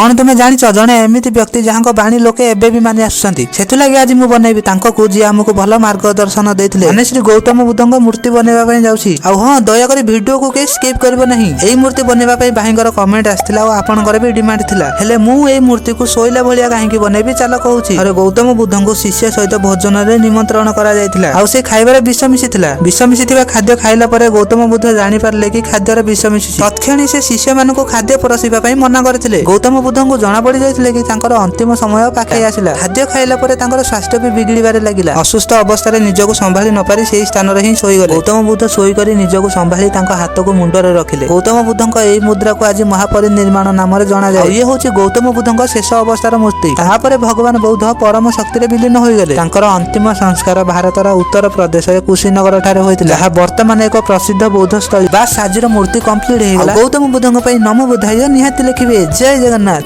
କଣ ତୁମେ ଜାଣିଛ, ଜଣେ ଏମିତି ବ୍ୟକ୍ତି ଯାହାଙ୍କ ବାଣୀ ଲୋକେ ଏବେ ବି ମାନି ଆସୁଛନ୍ତି। ସେଥିଲାଗି ଆଜି ମୁଁ ବନେଇବି ତାଙ୍କକୁ, ଯିଏ ଆମକୁ ଭଲ ମାର୍ଗଦର୍ଶନ ଦେଇଥିଲେ, ମାନେ ଶ୍ରୀ ଗୌତମ ବୁଦ୍ଧଙ୍କ ମୂର୍ତ୍ତି ବନେଇବା ପାଇଁ ଯାଉଛି। ଆଉ ହଁ, ଦୟାକରି ଭିଡିଓକୁ କେହି ସ୍କିପ୍ କରିବ ନାହିଁ। ଏଇ ମୂର୍ତ୍ତି ବନେଇବା ପାଇଁ ଭାଇଙ୍କର କମେଣ୍ଟ ଆସିଥିଲା ଆଉ ଆପଣଙ୍କର ବି ଡିମାଣ୍ଡ ଥିଲା। ହେଲେ ମୁଁ ଏଇ ମୂର୍ତ୍ତିକୁ ଶୋଇଲା ଭଳିଆ କାହିଁକି ବନେଇବି, ଚାଲ କହୁଛି। ଥରେ ଗୌତମ ବୁଦ୍ଧଙ୍କୁ ଶିଷ୍ୟ ସହିତ ଭୋଜନରେ ନିମନ୍ତ୍ରଣ କରାଯାଇଥିଲା ଆଉ ସେ ଖାଇବାରେ ବିଷ ମିଶିଥିଲା। ବିଷ ମିଶିଥିବା ଖାଦ୍ୟ ଖାଇଲା ପରେ ଗୌତମ ବୁଦ୍ଧ ଜାଣିପାରିଲେ କି ଖାଦ୍ୟରେ ବିଷ ମିଶିଛି। ତତ୍କ୍ଷଣି ସେ ଶିଷ୍ୟମାନଙ୍କୁ ଖାଦ୍ୟ ପରସିବା ପାଇଁ ମନା କରିଥିଲେ। ଗୌତମ ବୁଦ୍ଧଙ୍କୁ ଜଣା ପଡି ଯାଇଥିଲେ କି ତାଙ୍କର ଅନ୍ତିମ ସମୟ ପାଖେଇ ଆସିଲା। ଖାଦ୍ୟ ଖାଇଲା ପରେ ତାଙ୍କର ସ୍ୱାସ୍ଥ୍ୟ ବି ବିଗିଡ଼ିବାରେ ଲାଗିଲା। ଅସୁସ୍ଥ ଅବସ୍ଥାରେ ନିଜକୁ ସମ୍ଭାଳି ନପାରି ସେଇ ସ୍ଥାନରେ ହିଁ ଶୋଇଗଲେ। ଗୌତମ ବୁଦ୍ଧ ଶୋଇକରି ନିଜକୁ ସମ୍ଭାଳି ତାଙ୍କ ହାତକୁ ମୁଣ୍ଡରେ ରଖିଲେ। ଗୌତମ ବୁଦ୍ଧଙ୍କ ଏଇ ମୁଦ୍ରାକୁ ଆଜି ମହାପରିନିର୍ବାଣ ନାମରେ ଜଣାଯାଏ। ଆଉ ଇଏ ହଉଛି ଗୌତମ ବୁଦ୍ଧଙ୍କ ଶେଷ ଅବସ୍ଥାର ମୂର୍ତ୍ତି। ତାହାପରେ ଭଗବାନ ବୌଦ୍ଧ ପରମ ଶକ୍ତିରେ ବିଲୀନ ହୋଇଗଲେ। ତାଙ୍କର ଅନ୍ତିମ ସଂସ୍କାର ଭାରତର ଉତ୍ତର ପ୍ରଦେଶରେ କୁଶୀନଗର ଠାରେ ହୋଇଥିଲା, ଯାହା ବର୍ତ୍ତମାନ ଏକ ପ୍ରସିଦ୍ଧ ବୌଦ୍ଧ ସ୍ଥଳୀ। ବାସ୍, ଆଜିର ମୂର୍ତ୍ତି କମ୍ପ୍ଲିଟ ହେଇଗଲା। ଗୌତମ ବୁଦ୍ଧଙ୍କ ପାଇଁ ନମ ବୁଦ୍ଧାୟ ନିହାତି ଲେଖିବେ। ଜୟ ଜଗନ୍ନାଥ।